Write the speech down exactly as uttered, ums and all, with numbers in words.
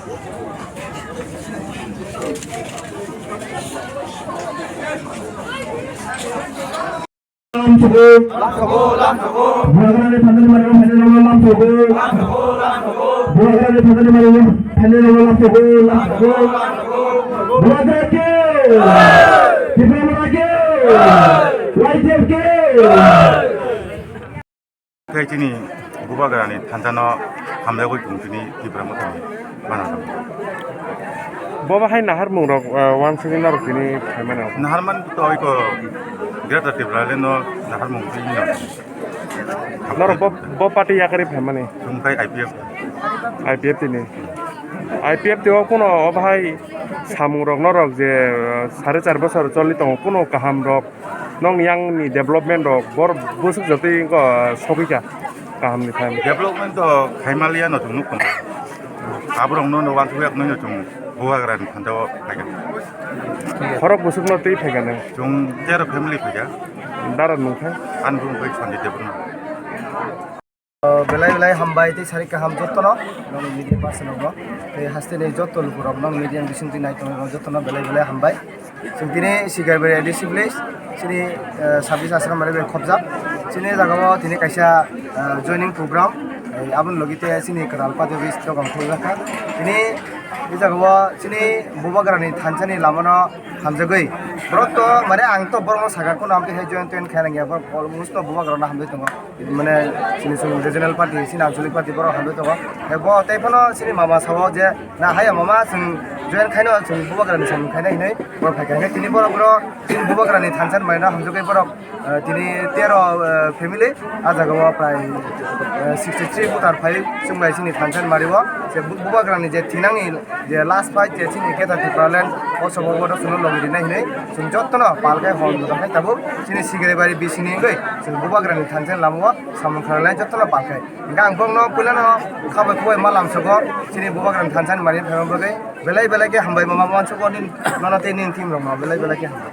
Lamsogo. Lamsogo, lamsogo. Bubagrani phandani mari phandani rok lamsogo. Lamsogo, lamsogo. Bubagrani phandani mari phandani rok lamsogo. Lamsogo. Bubagra ke. Tipra Motha ke. Y T F ke. Khe chini Bubagrani thansa no hamjagwi tong tini Tipra Mothani banana. Bo bahai naharmung rok, ah, wansugwi norok tini phaimano. Naharman to oi ko Greater Tipraland no naharmung tini no. Norok bo, bo party yakarwi phaimani. Chwng khai I P F. I P F tini. I P F tio kuno o bahai samung rok norok je, ah, sare char bosor choli tongo kuno kaham rok. Nong yang ni development rok bor busuk jotoi wngkha sogwi kha kaham ni phan. Development to khaimaliya no chwng nukha. Aborok no no wansuk yak no chwng Bubagra ni phanjao phaikha. Khorok busuk no twi phaikha nang. Chwng tero family phaikha. Dara nungkha. An bung bai Sandi Debbarma. Belai belai hambai tei sari kaham jotono, nong media person rok, tei haste ni joto lukurok nong media bising twi nai tongo jotono belai belai hambai. Chwng tini Sigaibari A D C village, chini, eh, sabis ashram mare bai khobjak. Chini jaga o tini kaisa, eh, joining program, eh, aboni logi tei chini kwtal party office dogan khuljakha. Tini, e jaga o chini Bubagrani thansani lamano hamjagwi. Borok to, mane, ang to borokno sakha, kuno amtwi hai join toin khaina ya, borok almost no Bubagrano hamjagwi tongo. Mane, chini chwng regional party, chini anchalik party borok hamjagwi tongo. Bo tei phano chini mama sao je, na haya mama, chwng join khaino, chwng Bubagrani samung khaina hinwi borok phaikha. Tini borok, borok chini Bubagrani thansa ni mane hamjagwi borok, eh, tini tero, eh, family, ah jaga o prai, eh, sixty three voter phai chwng bai chini thansa ni mari o. Je Bu-, Bubagrani je thinangni je last fight je chini Greater Tipraland o sobo bodo chwngno logi rinai hinwi chwng jotono pal khe hor motom khe tabuk chini Sigaibari bisingni wngwi chwng Bubagrani thansa ni lama o samung khlainai jotono pal khe. Hingkhe ang bokno puilano khabai khubai ma lamsogo chini Bubagrani thansa ni mari phaima bagwi belai belai khe hambai ma ma uansukgo nini nono tei nini team rokno belai belai khe hambai.